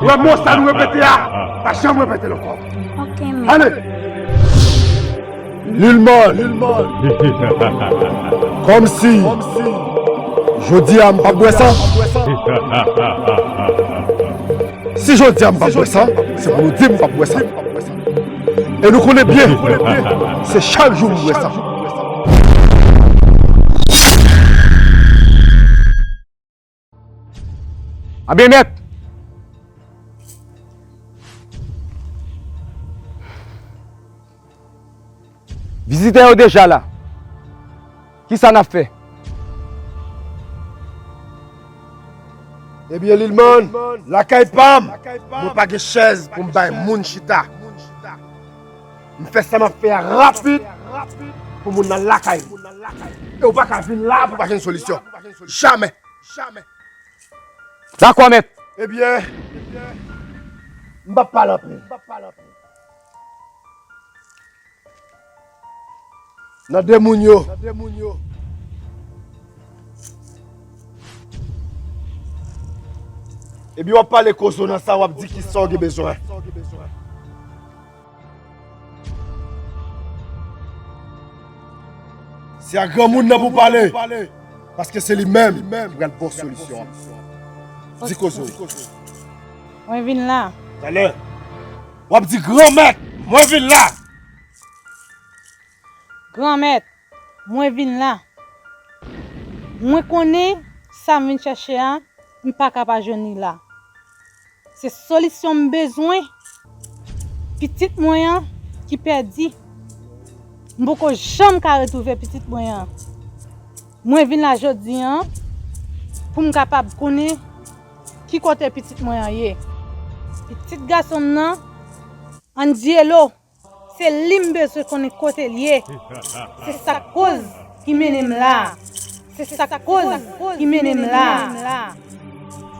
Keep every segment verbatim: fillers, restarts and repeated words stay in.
Wè mo sa nou repete a, pa janm repete l ankò. Ok, men. Ale! Lilman, kòmsi jodi a m p ap bwè san. Si jodi a m p ap bwè san, se pou nou di m p ap bwè san. E nou konnen byen, se chak jou m bwè san. Ebyen, mèt, vizitè yo deja la. Kisa n ap fè? Ebyen, Lilman, lakay pa m, mwen pa gen chèz pou m bay moun chita. M fè sa m ap fè a rapid pou moun nan lakay m. E w pa ka vin la pou pa jwenn solisyon. Jamè! Dakò, mèt. Ebyen, m p ap pale anpil. Nan de moun yo. Epi w ap pale kozo nan sa w ap di kisa w gen bezwen. Se a granmoun nan pou pale, paske se li menm ki pral bon solisyon an. Di kozo. Mwen vin la. Talè. W ap di granmèt, mwen vin la. Granmèt, mwen vin la. Mwen konnen sa m vin chèche a, m pa ka pa jwenn li la. Se solisyon m bezwen. Pitit mwen an ki pèdi. M poko janm ka retwouve pitit mwen an. Mwen vin la jodi an pou m kapab konnen ki kote pitit mwen an ye. Pitit gason m nan, Angelo, se li m bezwen konnen kote l ye. Se sa k koz ki mennen m la. Se sa k koz ki mennen m la.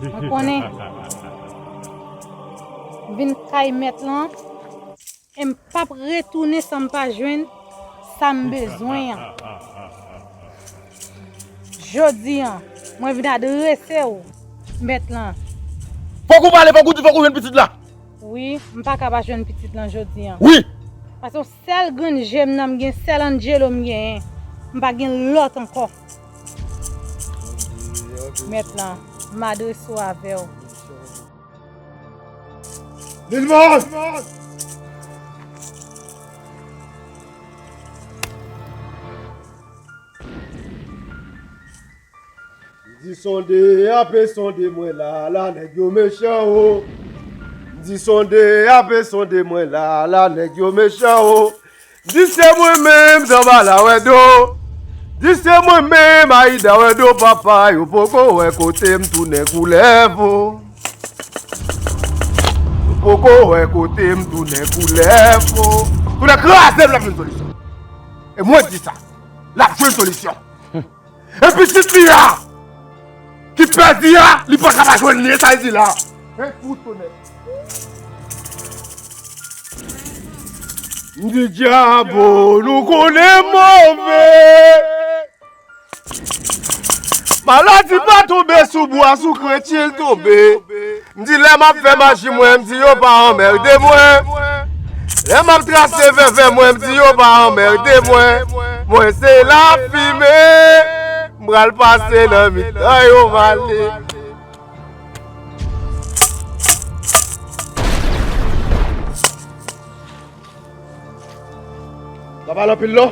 Mwen konnen. M vin kay mèt lan. E m p ap retounen san m pa jwenn sa m bezwen an. Jodi an, mwen vin adrese w, mèt lan. Fòk ou pale, fòk ou di, fòk ou jwenn pitit la. Wi, m pa ka pa jwenn pitit lan jodi an. Wi. Paske yon sèl grenn je m nan m gen, sèl Angelo m genyen. M pa gen lòt ankò. Mèt lan, m adrese w avè w. Lilman! Di sonde, ape sonde mwen la, la nèg yo mechan o. Di sonde, ape sonde mwen la, la nèg yo mechan o. Di se mwen menm Zanbala wè do. Di se mwen menm Ayida wè do papa, yo poko wè kote m tounen koulèv o. Yo poko wè kote m tounen koulèv o. Tounen kraze m, l ap jwenn solisyon. E mwen di sa, l ap jwenn solisyon. E pitit li a ki pèdi a, li pa ka pa jwenn li, e sa l di la. E pou tonè. M di dyabo, nou konnen move. Maladi pa tonbe sou bwa, sou kretye l tonbe. M di lè m ap fè maji mwen, m di yo pa anmède mwen. Lè m ap trase vèvè mwen, m di yo pa anmède mwen. Mwen se lafimen, m pral pase nan mitan yo m ale. Pa pale anpil non.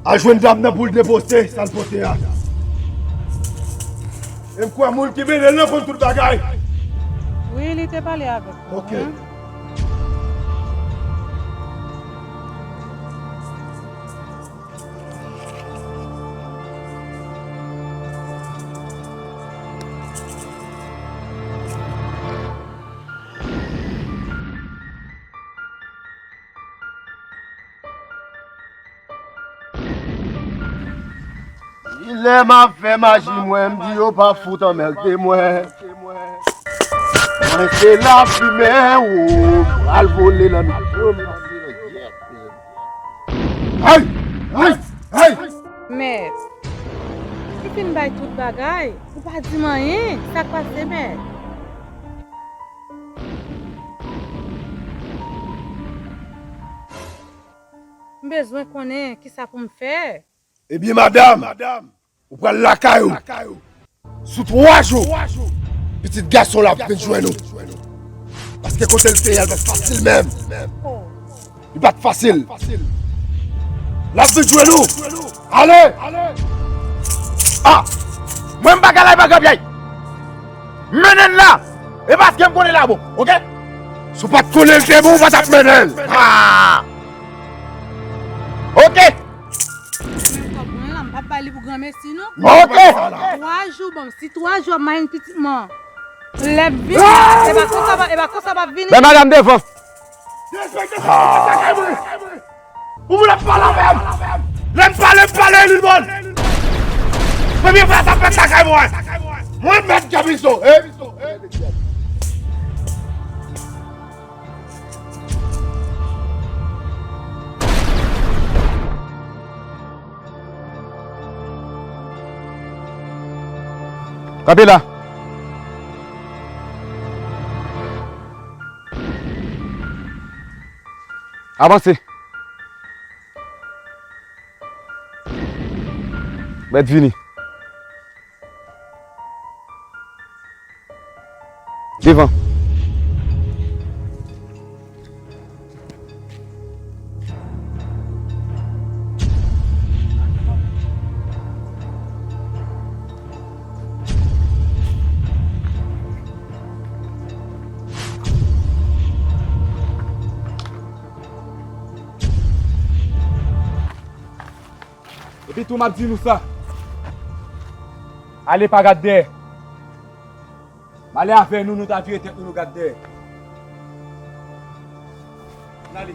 Al jwenn dam nan pou l depoze sa l pote a. E m kwè moun ki mennen l nan konn tout bagay. Wi, li te pale avèk mwen. Ok. Lè m ap fè maji mwen, m di yo pa fout anmède mwen. Mwen se lafimen, ou al vole nan mitan. Ay! Ay! Ay! Mèt, ki Fin bay tout bagay, ou pa di m anyen, sa k pase, mèt? M bezwen konnen kisa pou m fè. Ebyen, madanm, ou pral lakay ou. Sou twa jou, pitit gason w la ap vin jwenn ou. Paske kote l te ye a, l pa t fasil menm. Li pa t fasil. L ap vin jwenn ou. Ale! Ah! Mwen, m pa ka la, e pa grapyay. Mennen l la. E paske m konnen l la bon, oke? Si w pa t konnen l te bon, ou pa t ap mennen l. Ah! Oke? Kòb mwen la, m p ap bay li pou granmesi, non. Oke. Twa jou, bon, si twa jou ap mayen pitit mwen. Lè vin, e pa konsa, e pa konsa p ap vini. Bay madanm devan. Derespekte sa, sa kay mwen. Ou vle pale avè m? Lè m pale, m pale, Lilbòn. Premye fwa sa fèt lakay mwen. Mwen mèt Gabizo. Kanpe la. Avanse. Mèt vini. Devan. Epi tou m ap di nou sa. Ale pa gad dèyè. M ale avè nou, nou ta vire tèt nou, nou gad dèyè. N ale.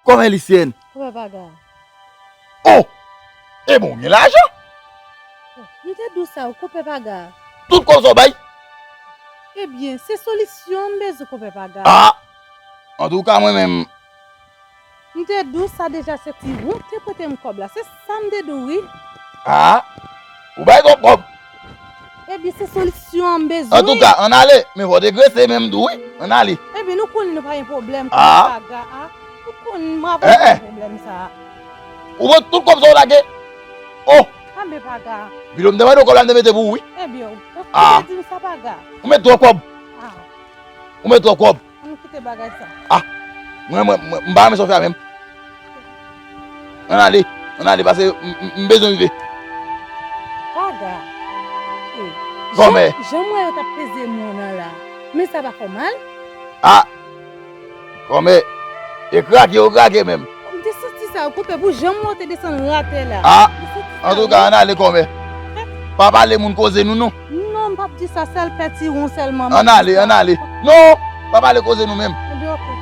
Kòman, Lisyèn? Kòman, Paga? Oh! Ebyen, w gen lajan? M te di w sa, ou konpè Paga. Tout kòb sa w bay? Ebyen, se solisyon m bezwen, konpè Paga. Ah! Antouka, mwen menm. M te di w sa deja, se Tiwon te prete m kòb la. Se sa m te di w, wi. Ah! Ou bay twòp kòb. Ebyen, se solisyon an m bezwen. Antouka, ann ale. Men fò w te grese menm tou, wi. Ann ale. Ebyen, nou konnen nou pa gen pwoblèm, konpè Paga, a. Ou konn m avè w gen pwoblèm sa a. Ou pran tout kòb sa w lage? Oh! Anben, Paga. Pito m te mande w kòb la, m te mete pou ou, wi. Ebyen, ou, ou te di m sa, Paga. Ou met twòp kòb. Ah. Ou met twòp kòb. Ann kite bagay sa. Ah. Mwen, mwen, mwen, m pa renmen sa w fè a menm. Ann ale, ann ale, paske m, m, m bezwen rive. Paga. Eh, kòmè. Jan, jan m wè yo t ap peze mwen nan la. Men sa pa fè w mal? Ah. Kòmè, e krake yo krake menm. M te santi sa, konpè, pou jan m wè w te desann atè la. Ah, antouka, ann ale, kòmè. Pa pale moun koze nou, non. Non, m p ap di sa, sèl pè Tiwon sèlman m ap di sa. Ann ale, ann ale. Non, pa pale koze nou menm. Ebyen, oke, oke.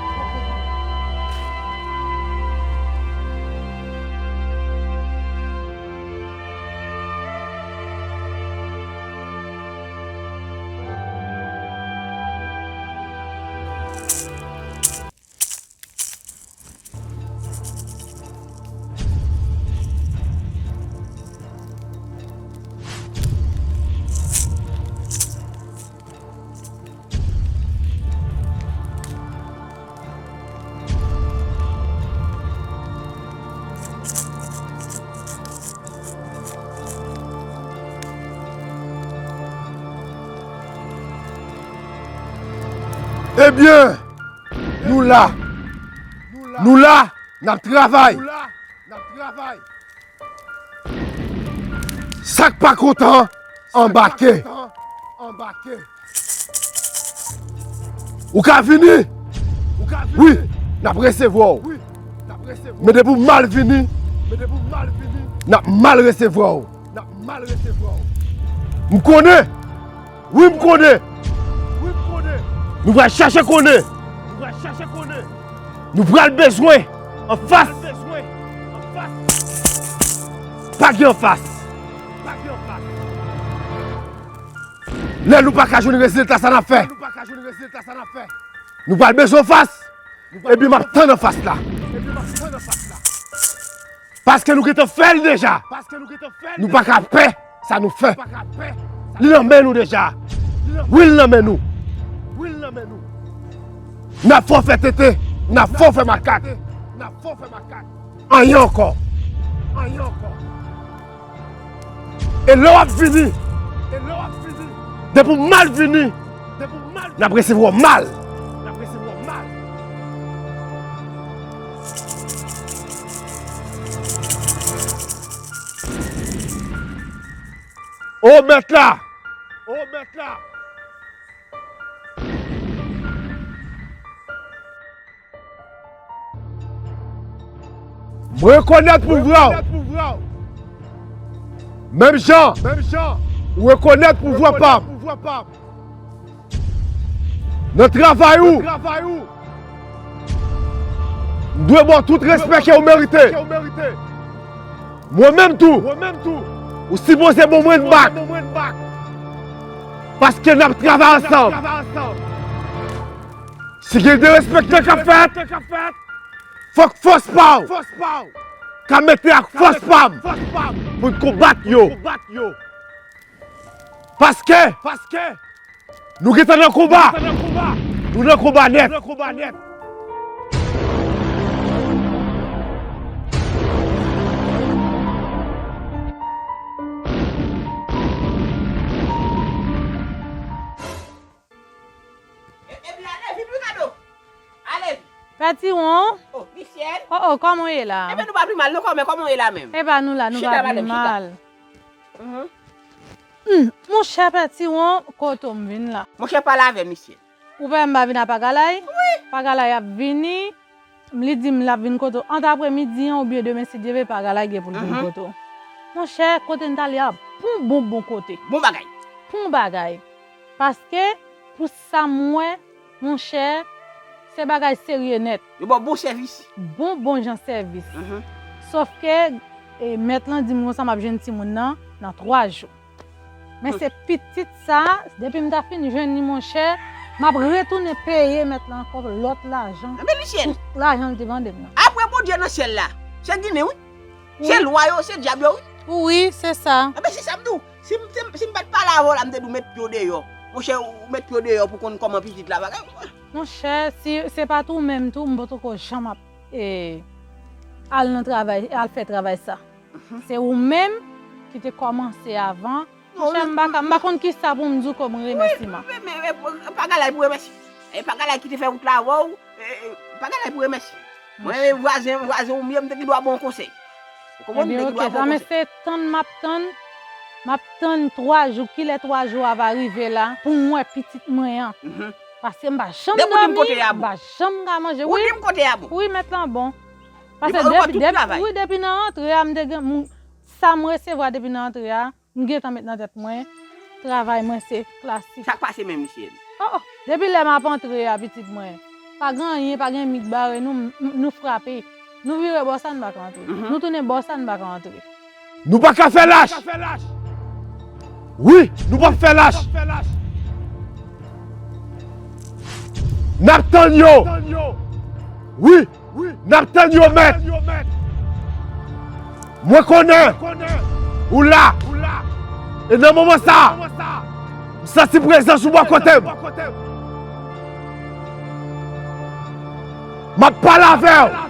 Ebyen, nou la. Nou la, n ap travay. Sa k pa kontan, anbake. Ou ka vini. Wi, n ap resevwa w. Men depi w mal vini, n ap mal resevwa w. M konnen. Wi, m konnen. Nou pral chache konnen. Nou pral bezwen anfas. Pa gen anfas. Lè nou pa ka jwenn rezilta, sa n ap fè? Nou pral bezwen anfas. Ebyen, m ap tann anfas la. Paske nou gentan fè l deja. Nou pa ka pè sa nou fè. Li nan men nou deja. Wi, li nan men nou. N ap fè w fè tete. N ap fè w fè makak. Anyen ankò. E lè w ap vini, depi w mal vini, n ap resevwa w mal. O mèt la! O mèt la! Mwen rekonèt pouvwa w. Menm jan ou rekonèt pouvwa pa m. Nan travay ou, m dwe ba w tout respè ke w merite. Mwen menm tou, ou sipoze ban mwen bak. Paske n ap travay ansanm. Si gen derespektan k ap fèt, fòk fòs pa w ka mete ak fòs pa m pou n konbat yo. Paske nou gentan nan konba. Nou nan konba nèt. Epi ale vit wi Kado. Ale vit. Pè Tiwon. Oh, Michel. Oh, oh, kòman w ye la? Ebyen nou pa pi mal non, kòman, kòman w ye la menm? Epa nou la, nou pa pi mal. Hmm, monchè Pè Tiwon, kote w m vin la? Monchè pale avè m Michel. Ou pa wè m pa vin a Pagalay? Wi. Pagalay ap vini. Li di m l ap vin kote w ant apremidi an oubyen demen si Dye vle Pagalay gen pou l vin kote w. Monchè, kote n t ale a bon bon bon kote. Bon bagay. Bon bagay. Paske, pou sa m wè, monchè, se bagay serye nèt. Yo ba w bon sèvis. Bon bon jan sèvis. Sòf ke, e, mèt lan di m konsa m ap jwenn timoun nan, nan twa jou. Men se pitit sa, depi m ta fin jwenn li monchè, m ap retounen peye mèt la ankò lòt lajan. Enben li syèl. Tout lajan l te mande m nan. Apre Bondye nan syèl la, se Ginen wi. Se lwa yo, se dyab yo wi. Wi, se sa. Enben se sa m di w. Si m, si m, si m pa t pale avè w la, m te di w met pye w deyò. Monchè, ou met pye w deyò pou konn kòman pitit la bagay. Monchè, si se pa t ou menm tou, m potoko janm ap, e, al nan travay, al fè travay sa. Se ou menm ki te kòmanse avan. Monchè, m pa ka, m pa konn kisa pou m di w kòm remèsiman. Wi, men, men, men, pa Galay pou remèsye. E pa Galay ki te fè wout la avè w, e, e, pa Galay pou remèsye. Mwen, vwazen, vwazen ou m ye, m te gen dwa ba w yon konsèy. Ou konprann? M te gen dwa ba w yon konsèy. Ebyen, oke, sa, men se tann m ap tann, m ap tann twa jou, kilè twa jou a va rive la, pou m wè pitit mwen an. Paske m pa janm dòmi, m pa janm ka manje. Wi, wi, mèt lan bon. Paske depi, depi, wi, depi nan antre a, m te gen, m, sa m resevwa depi nan antre a, m gentan met nan tèt mwen, travay mwen se klasik. Sa k pase menm, Michel? Oh, oh, depi lè m ap antre a, pitit mwen, pa gen anyen, pa gen mi k bare nou, m, m, nou frape. Nou vire bò sa, nou pa ka antre. Nou tounen bò sa, nou pa ka antre. Nou pa ka fè lach! Wi, nou p ap fè lach! N ap tann yo! Wi, n ap tann yo, mèt! Mwen konnen ou la! E nan moman sa a, m santi prezans ou bò kote m! M ap pale avè w!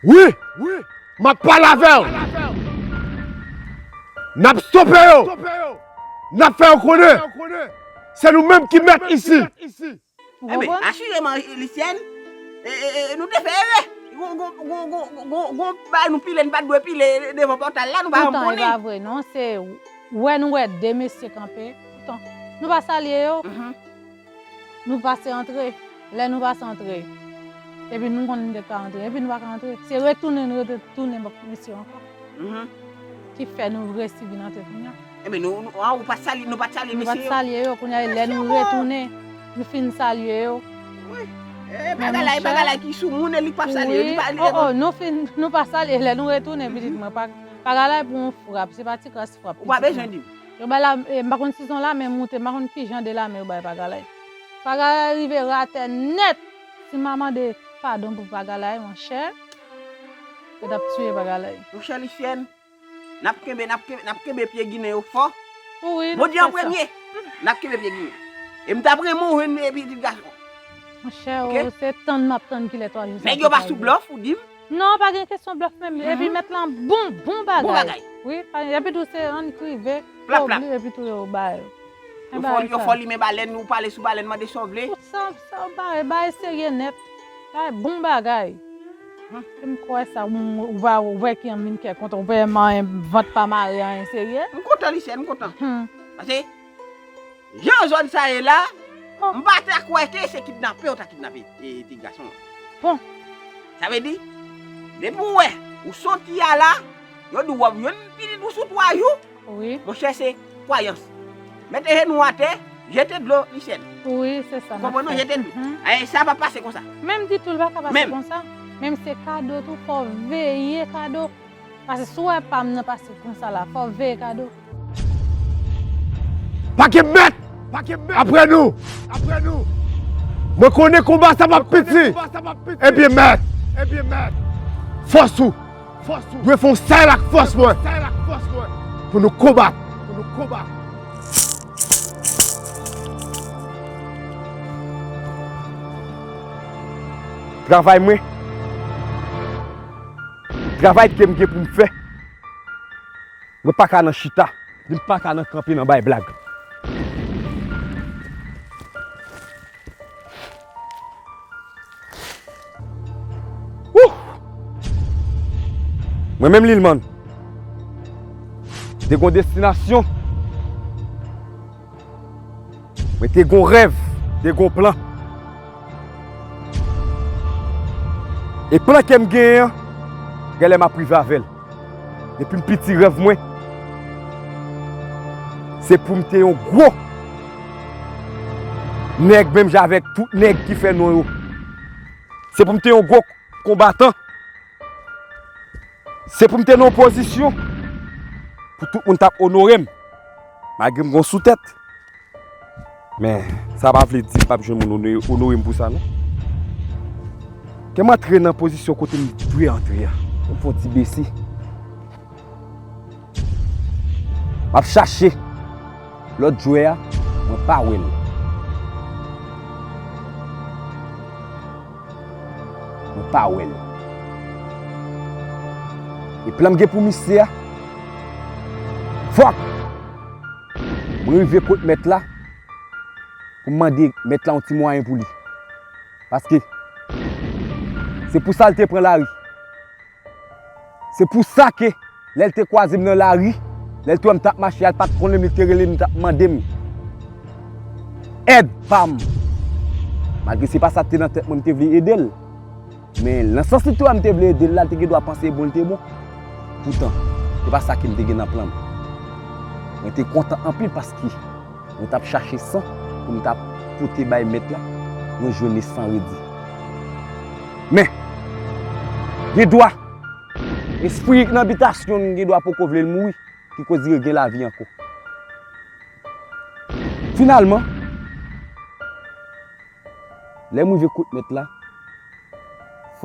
Wi, m ap pale avè w. N ap stope yo. N ap fè yo konnen se nou menm ki mèt isi. Enben, asireman, Lisyèn, e, e, e, nou te fè erè. Gon, gon, gon, gon, gon, gon bagay nou pile, n pa t dwe pile devan pòtay la, nou pa janm konnen. Poutan, e pa vre, non, se wè nou wè de mesye kanpe. Poutan, nou pa salye yo. Nou pase antre. Lè nou pase antre, epi nou konn nou te ka antre, epi nou pa ka antre. Se retounen nou retounen bò misye ankò. Ki fè nou resi vin antre kounye a. Enben nou, nou, ah, ou pa t salye, nou pa t salye mesye yo? Nou pa t salye yo, kounye a lè nou retounen, nou fin salye yo. Wi. E pa Galay, e pa Galay ki sou moun e li k p ap salye yo, li pa, li pa. Oh, oh, nou fin, nou pa salye lè nou retounen, pitit mwen, pa, pa Galay pou yon frap, se pa ti kras frap, pitit mwen. Ou pa bezwen di m. Yo bay la, e, m pa konn si se yon lame moute, m pa konn ki jan de lame yo bay pa Galay. Paga la rive atè nèt. Si m a mande padon pou Paga la, monchè, yo t ap tiye Paga la. Monchè Lisyèn, n ap kenbe, n ap kenbe, n ap kenbe pye ginen yo fò. Wi, n ap fè sa. Jodi an premye, n ap kenbe pye ginen. E m t ap renmen w jwenn epi ti gason. Monchè, ok, se tann m ap tann kilè twa jou sa pou rive. Nèg yo pa sou blòf, ou di m? Non, pa gen kesyon blòf menm. Epi mèt lan bon, bon bagay. Bon bagay. Wi, pa, epi tou se annik rive, kouvri, epi tou yo ba yo. Yo fè, yo fè limen balèn, ou pale sou balèn, mande sa w vle. Tout sa, sa w bare, bagay serye nèt. Bagay bon bagay. Hmm. E m kwè sa, ou, ou va, ou wè ki anmim kè kontan, ou wè manyen vant pa mare anyen serye. M kontan, Lisyèn, m kontan. Hmm. Paske, jan zòn sa ye la, m pa ta kwè ke se kidnape yo ta kidnape, e, ti gason an. Bon. Sa vle di, depi w wè, ou soti a la, yo di w ap jwenn pitit ou sou twa jou, wi, monchè, se kwayans. Mete jenou atè, jete dlo, Lisyèn. Wi, se sa n ap fè. Ou konprann, non? Jete dlo. Mhm. E sa p ap pase konsa. Menm ditou, l pa ka pase konsa. Menm se kado tou, fò w veye kado. Paske si w wè pa m nan pase konsa la, fò w veye kado. Pa gen mèt! Pa gen mèt! Apre nou! Apre nou! Mwen konnen konba sa p ap piti! Ebyen mèt! Ebyen mèt! Fòs ou! Fòs ou! Dwe fè yon sèl ak fòs mwen! Pou nou konbat! Pou nou konbat! Travay mwen! Travay ke m gen pou m fè. Mwen pa ka nan chita, ni m pa ka nan kanpe nan bay blag. Wouh! Mwen menm Lilman, te gon destinasyon. Mwen te gon rèv, te gon plan. E plan ke m genyen an, genlè m ap rive avè l. Depi m piti, rèv mwen, se pou m te yon gwo nèg, menm jan avèk tout nèg ki fè non yo. Se pou m te yon gwo konbatan. Se pou m te nan yon pozisyon pou tout moun t ap onore m, malgre m gon sou tèt. Men, sa pa vle di m p ap jwenn moun onore, onore m pou sa, non. Ke m antre nan pozisyon kote m dwe antre a. Pou m fè yon ti bese. M ap chache lòt jwè a, mwen pa wè l. Mwen pa wè l. E plan m gen pou misye a, fòk mwen rive kot mèt la, pou m mande mèt la yon ti mwayen pou li. Paske se pou sa l te pran lari. Se pou sa ke lè l te kwaze m nan lari, lè l te wè m t ap mache a, l pa t konnen m, li te rele m, li t ap mande m èd pa m. Malgre se pa sa k te nan tèt mwen, m te vle ede l. Men nan sans li te wè m te vle ede l la, l te gen dwa panse e bon l te bon. Poutan, se pa sa ke m te gen nan plan m. Mwen te kontan anpil paske mwen t ap chache san pou m ta pote bay mèt la, mwen jwenn li san redi. Men, gen dwa, espri nan bitasyon l gen dwa poko vle l mouri, ki koz li gen lavi ankò. Finalman, lè m rive kot mèt la,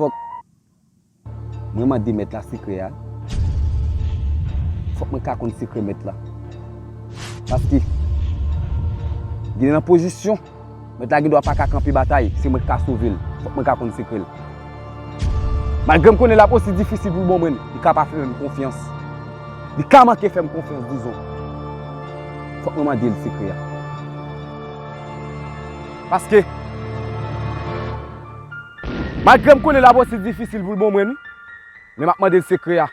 fòk mwen mande mèt la sekrè a. Fòk mwen ka konn sekrè mèt la. Paske gen nan pozisyon, mèt la gen dwa pa ka kanpe batay, se mwen k ka sove l. Fòk mwen ka konn sekrè l. Malgre m konnen l ap osi difisil pou l ban mwen l, li ka pa fè m konfyans. Li ka manke fè m konfyans, dizon. Fòk mwen mande l sekrè a. Paske, malgre m konnen l ap osi difisil pou l ban mwen l, men m ap mande l sekrè a.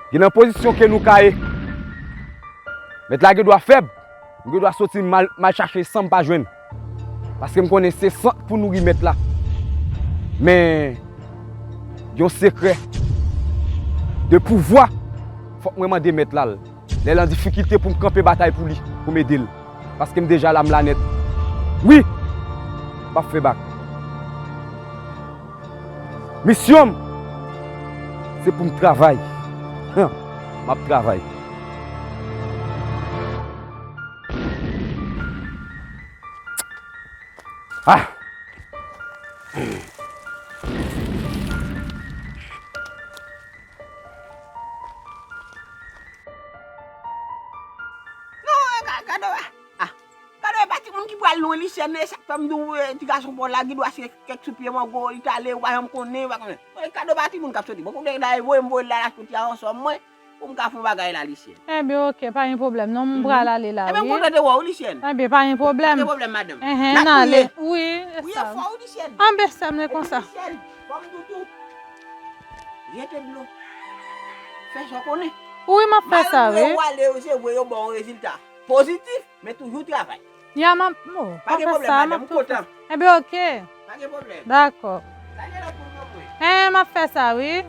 Gen nan pozisyon ke nou ka ye. Mèt la gen dwa fèb. M gen dwa soti m al, m al chache san m pa jwenn. Paske m konnen se san k pou nouri mèt la. Men, yon sekrè de pouvwa, fòk mwen mande mèt la l. Lè l an difikilte pou m kanpe batay pou li, pou m ede l. Paske m deja la, m la nèt. Wi! M ap fè bak. Misyon m, se pou m travay. Hum, m ap travay. Ah! Non, e ka, kado a. Ah, kado e pa timoun ki pral lwen li sène, sa k fè m di w, e, ti gason pa w la, gen dwa se kèk sou pye mango, li t ale, ou pa janm konnen, ou pa konnen. E kado pa timoun k ap soti. Bon, kote la, e voye m voye l la, l ap soti a, ansanm mwen. Pou m ka fè yon bagay la, Lisyèn. Enben, oke, pa gen pwoblèm. Non, m pral ale la, wi. Enben, m kontan te wè w, Lisyèn. Enben, pa gen pwoblèm. Pa gen pwoblèm, madanm. Enhen, n ale. Wi, e sa. Wi, e fò, wi, Lisyèn. Anben, sa m le konsa. Epi, Lisyèn, fò m di w tou. Jete dlo. Fè sa w konnen. Wi, m ap fè sa, wi. Malgre w ale, se vre, yo ba w rezilta pozitif, men toujou travay. Ya, m ap, oh, pa gen pwoblèm, madanm, m kontan. Enben, oke. Pa gen pwoblèm. Dakò. Salye lòt moun pou mwen. Enhen, m ap fè sa, wi.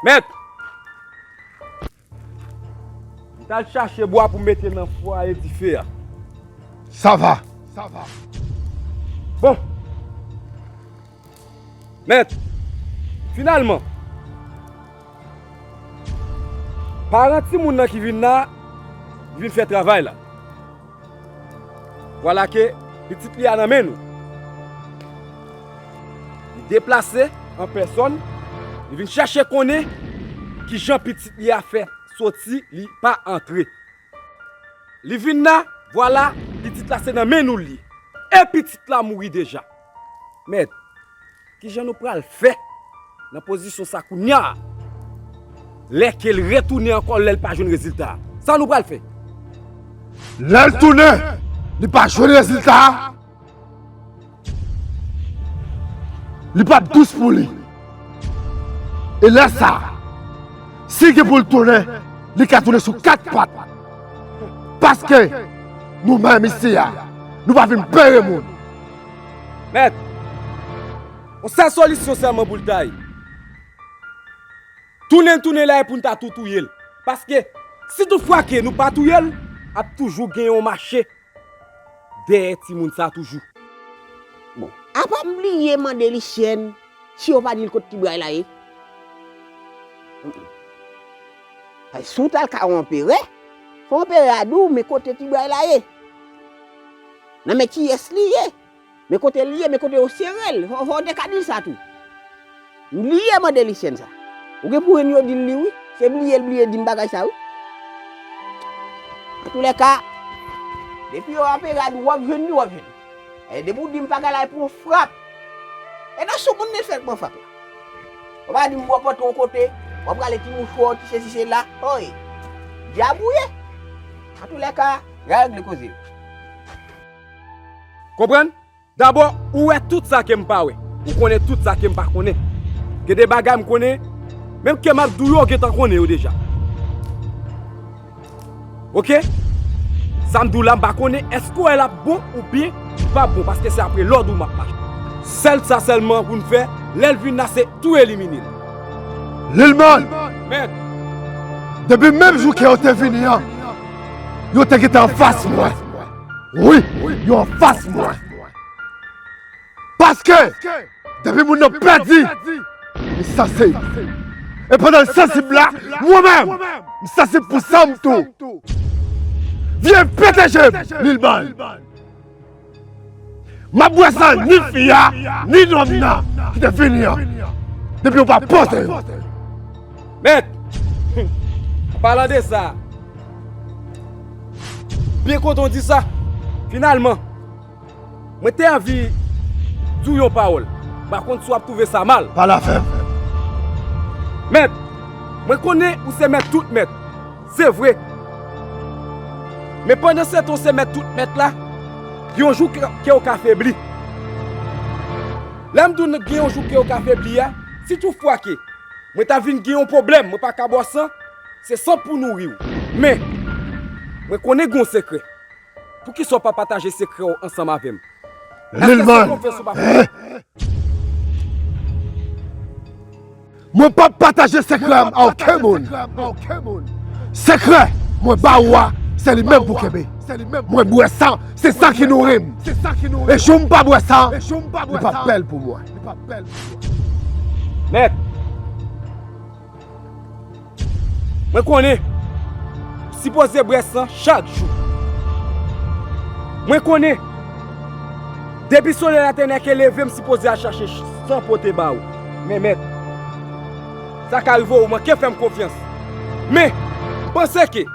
Mèt! M t al chache bwa pou m mete nan fwaye dife a. Sa va. Bon. Mèt, finalman, paran timoun nan ki vin la, li vin fè travay la. Vwala ke pitit li a nan men nou. Li deplase an pèsòn, li vin chache konnen kijan pitit li a fè soti, li pa antre. Li vin la, vwala, pitit la se nan men nou li ye. E pitit la mouri deja. Mèt, kijan nou pral fè nan pozisyon sa kounya a? Lè ke l retounen ankò, lè l pa jwenn rezilta a, sa nou pral fè? Lè l tounen, li pa jwenn rezilta a, li p ap dous pou li. E lè sa a, si gen pou l tounen, li ka tounen sou kat pat. Paske nou menm isi a, nou pa vin pere moun. Mèt, yon sèl solisyon sèlman pou l ta ye. Tounen l tounen la e pou n ta tou touye l. Paske, si toutfwa ke nou pa touye l, ap toujou gen yon mache dèyè timoun sa toujou. Bon, apa m bliye mande Lisyèn si yo pa di l kot ti bray la ye? Mm, mm. Ay, si w t al ka yon anperè, fò anperè a di w men kote ti bray la ye. Nan men kiyès li ye? Men kote l ye, men kote yo sere l. Fò, fò w te ka di l sa tou. M bliye mande Lisyèn sa. Ou gen pou jwenn yo di l li wi. Se bliye l bliye di m bagay sa wi. Antoulèka, depi yo apere a di w ap jwenn li, w ap jwenn li. E depi w di m bagay la, e pou yon frap. E nan sou moun li fèk pran frap la. Ou pa di m w ap antre yon kote, w ap rale ti mouchwa, ti sesi sela. Oy, dyab ou ye. Antoulèka, n a regle koze yo. Konprann? Dabò, ou wè tout sa ke m pa wè. Ou konnen tout sa ke m pa konnen. Gen de bagay m konnen, menm ke m ap di w yo, w gentan konnen yo deja. Oke? Sa m di w la, m pa konnen èske w wè l ap bon oubyen li p ap bon, paske se apre lòd ou m ap mache. Sèl sa sèlman pou n fè, lè l vin la, se tou elimine l. Lilman! Mèt! Depi menm jou ke yo te vini an, yo te gentan anfas mwen. Wi, yo anfas mwen. Paske, depi moun nan pèdi, li sansib. E pandan l sansib la, mwen menm, m sansib pou san m tou. Vye pete je m, Lilman. M ap bwè san ni fi a, ni nonm nan ki te vini an. Depi yo pa poze yo. Mèt! An palan de sa, byen kontan w di sa. Finalman, mwen te anvi di w yon pawòl. M pa konn si w ap twouve sa mal. Pale avè m. Mèt, mwen konnen ou se mèt tout mèt. Se vre. Men pandan se tan w se mèt tout mèt la, gen yon jou ke, ke w ka febli. Lè m di w gen yon jou ke w ka febli a, si toutfwa ke mwen ta vin gen yon pwoblèm, mwen pa ka bwè san, se san pou nouri w. Men, mwen konnen gen yon sekrè. Poukisa w pa pataje sekrè w ansanm avè m? Èske se konfyans ou pa fè m? Mwen p ap pataje sekrè m a okenn moun. Sekrè mwen ba ou a, se li menm pou kenbe. Mwen bwè san, se sa ki nouri m. E jou m pa bwè san, li p ap bèl pou mwen. Mèt, mwen konnen, sipoze bwè san chak jou. Mwen konnen, depi solèy la te nèke leve, m sipoze al chache san pote ba ou. Men mèt, sa ka rive ou manke fè m konfyans. Men, m panse ke,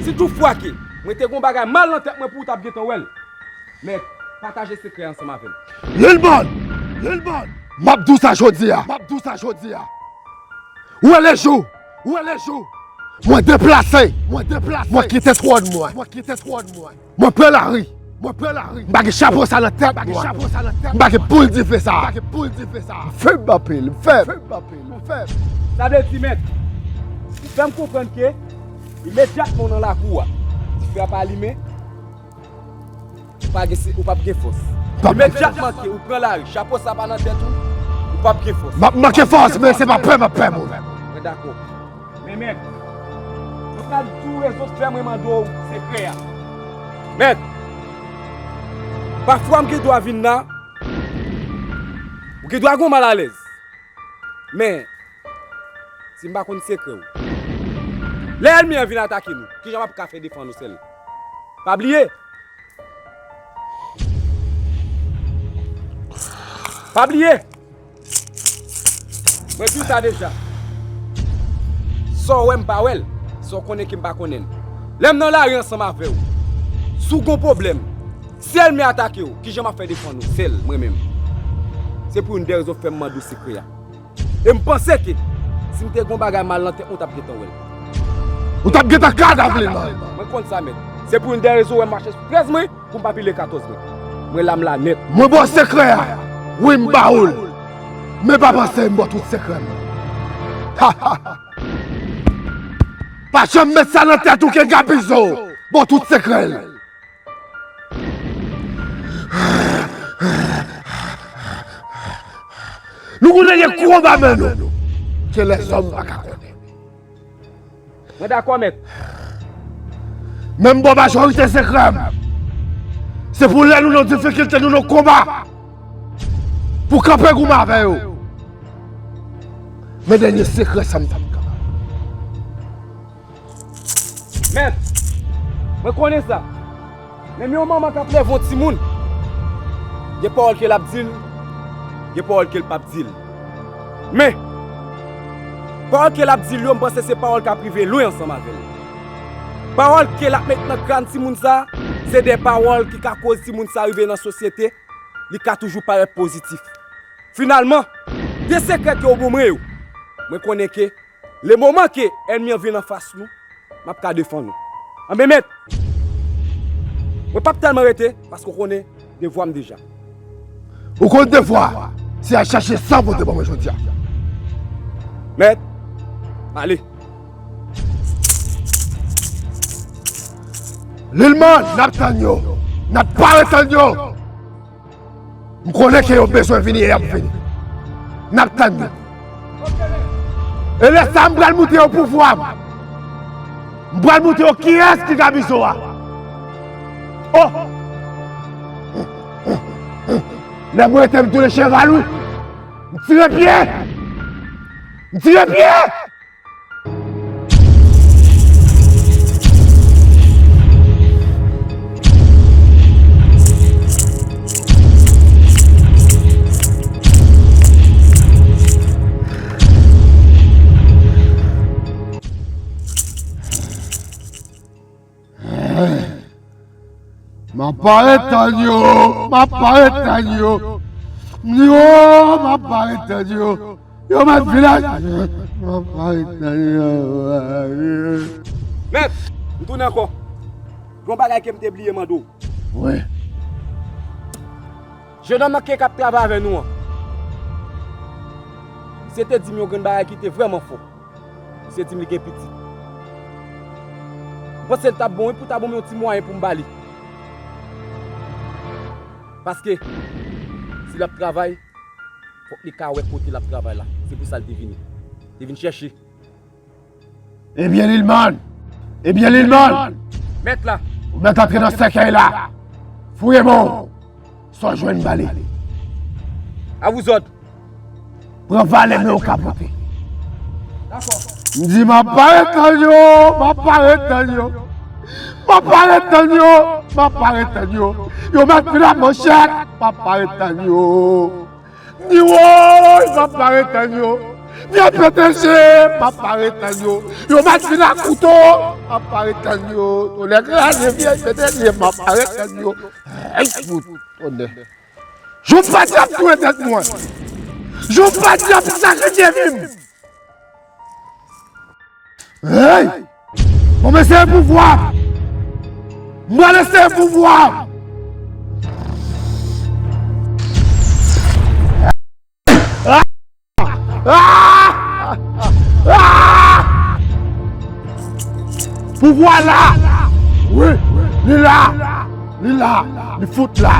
si toutfwa ke mwen te gon bagay mal nan tèt mwen pou ou t ap gentan wè l. Mèt, pataje sekrè ansanm avè m. Lilman! Lilman! M ap di w sa jodi a. M ap di w sa jodi a. Ou wè lejou, ou wè lejou. Mwen deplase, mwen deplase. Mwen kite twòn mwen. Mwen kite twòn mwen. Mwen pran lari. Mwen pran lari. M pa gen chapo sa nan tèt mwen. M pa gen boul dife sa. M pa gen boul dife sa. M fèb anpil, m fèb. M fèb anpil, m fèb. Sa vle di, mèt, ou fè m konprann ke imedyatman w nan lakou a, dife a pa limen, ou pa gen, ou p ap gen fòs. Imedyatman ke ou pran lari, chapo sa pa nan tèt ou, ou p ap gen fòs. M ap manke fòs, men se pa pè m ap pè moun. Mwen dakò. Men mèt, mwen pral di w rezon k fè mwen mande w sekrè a. Mèt, pafwa m gen dwa vin la, ou gen dwa gen yon malalèz. Men, si m pa konn sekrè w, lè ènmi an vin atake nou, kijan m ap ka fè defann ou sèl? Pa bliye! Pa bliye! Mwen di w sa deja. Sa w wè m pa wè l, sa w konnen ke m pa konnen l. Lè m nan lari ansanm avè w, si w gon pwoblèm, si ènmi atake w, kijan m ap fè defann ou sèl, mwen menm? Se pou youn dè rezon k fè m mande w sekrè a. E m panse ke si m te gon bagay mal nan tèt mwen, ou t ap gentan wè l. Ou t ap gentan kadav li, man. Mwen konn sa, mèt. Se pou youn dè rezon w wè m mache sou trèz mwen pou m pa pile katòz mwen. Mwen la, m la nèt. Mwen ba w sekrè a. Wi, m ba ou l. Men pa panse m ba w tout sekrè m. Pa janm met sa nan tèt ou ke Gabizo ba w tout sekrè l. Nou konnen gen konba men nou ke lèzòm pa ka konnen. Mwen dakò, mèt. Men m ba w majorite sekrè m. Se pou lè nou nan difikilte, nou nan konba, pou kanpe goumen avè yo. Men dènye sekrè sa m t ap kapab. Mèt, mwen konnen sa. Menm yon manman k ap leve yon timoun, gen pawòl ke l ap di l, gen pawòl ke l p ap di l. Men, pawòl ke l ap di l yo, m panse se pawòl k ap rive lwen ansanm avè l. Pawòl ke l ap met nan kràn timoun sa, se de pawòl ki ka koz timoun sa rive nan sosyete, li ka toujou parèt pozitif. Finalman, de sekrè ke w ban mwen yo, mwen konnen ke le moman ke ènmi an vin anfas nou, m ap ka defann ou. Anben mèt, mwen p ap tèlman rete, paske w konnen devwa m deja. Ou konn devwa, se al chache san pote ban mwen jodi a. Mèt, ale. Lilman, n ap tann yo. N ap pare tann yo. M konnen ke yo bezwen vini e y ap vini. N ap tann yo. E lè sa a, m pral montre yo pouvwa m. M pral montre yo kiyès ki Gabizo a. Oh! Lè mwen rete m tounen cheval, wi. M tire pye! M tire pye! M ap pare tann yo, m ap pare tann yo. Yo, m ap pare tann yo. Yo mèt vilaj. M ap pare tann yo. Mèt, m tounen ankò. Gon bagay ke m te bliye mande w. Wi. Jennonm nan ke k ap travay avè nou an, Misye te di m yon grenn bagay ki te vrèman fò. Misye di m li gen pitit. M panse l t ap bon wi pou ta ban m yon ti mwayen pou m ba li. Paske, si l ap travay, fòk li ka wè kote l ap travay la. Se pou sa l te vini. Li vin chèche. Ebyen, Lilman! Ebyen, Lilman! Mèt la! Ou mèt antre nan sèkèy la! Fouye men w! Sa w jwenn, ba li. A vous ordres. Pran valè men w ka pote. M di m ap parèt tann yo, m ap parèt tann yo. M ap parèt tann yo, m ap parèt tann yo. Yo mèt vin ak manchèt, m ap parèt tann yo. M di woy, m ap parèt tann yo. Vye pete je, m ap parèt tann yo. Yo mèt vin ak kouto, m ap parèt tann yo. Tonnè kraze vye pete je, m ap parèt tann yo. Ay, fout, tonnè. Jou pa di ap touye tèt mwen. Jou pa di ap sakrifye vi m. Hey! Bon, m eseye pouvwa. M pral eseye pouvwa. Ah! Ah! Ah! Pouvwa la! Wi, li la! Li la! Li fout la!